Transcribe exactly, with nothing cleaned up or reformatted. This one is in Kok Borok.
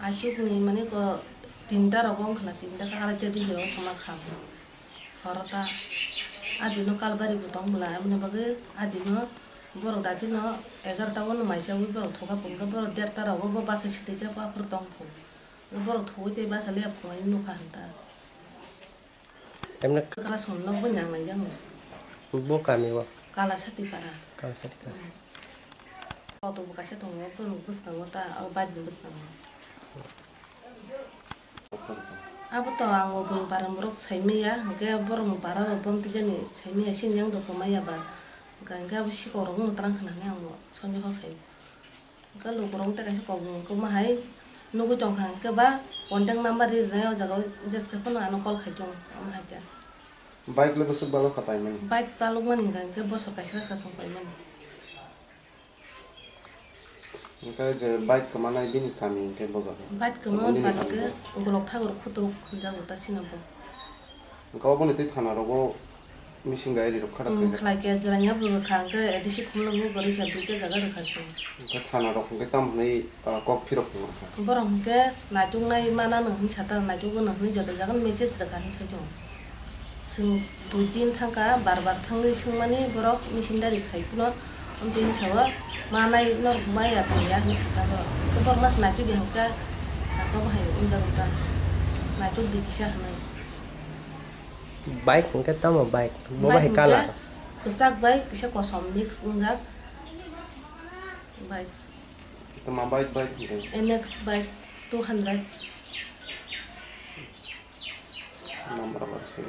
Aswkni mane ko tinta rogo wngkha na, tinta ka araita digi rogo tongma kha bo. Horo ta adino kalbari bo tong bwla, aboni bagwi adino borok datino egarta o no mai chawi borok thoka phunukha, borok derta rogo bo basa sitwi khe aphuru tong phu. Borok thuwi tei basa liya phunai nukha hinta. Emne Kala song nok bo nyang lai jang. Bo kami o. Kala sati para. Kala sati para. Hmm. Auto bo kaisa tongo, borok bwskango ta, o bike ni bwskango. Abo to ang o bwrwi para borok saimaya, hwnkhe borok ni para bo bom twijani saimaya, sini yang do kwmaya ba. Hwnkhe abo sikok rok no twlang khna hwnwi ang bo sonjo kha khai. Hwnkhe lukurok tei kaisa kokmung wngkhe omo hai nugui tongkha, hwnkhe ba contact number ri rwnai o jaga o jeske phano ano call khai tongo, omo hai khe. Bike le bwswk balok kha paimani? Bike balokmani hwnkha hwnkhe bosor kaisa kha chwng paimani. Hwnkhe je bike kwmanai bini kami hwnkhe bo jaga? Bike kwma Bini bike kami khe bo. Golok thagur khuturuk hwnjago ta sina bo. Hwnkhe oboni tei thana rogo missing diary rok khara Chwng khaijak. Khlai khe jwraini abo rwkha, hwnkhe A D C Khumulwng bo rwkha, duita jaga rwkha chwng. Hwnkhe thana rok hwnkhe tamo hwnwi, ah, kok phirok tongkha? Borok hwnkhe naituknai manano hwnwi sata, naitukgwno hwnwi joto jaga message rwkha hwnwi sai tongo. Chwng dui din thangkha, bar bar thangwi swngmani borok missing diary khai phano, amtwi hwnwi sao, manai norok maya tongya hwnwi sakha borok. Hwnkhe borok mas naitukya hwnkhe, abo hai wngjago ta, naitukdi kisa hwnwi. Bike hwnkhe tamo bike? Bo Bike bahai hwnkhe kala? Kwchak bai kisa kosom mix wngjak bike. Tama bike, bike hwnkhe? N X bike two hundred. Number bar sini.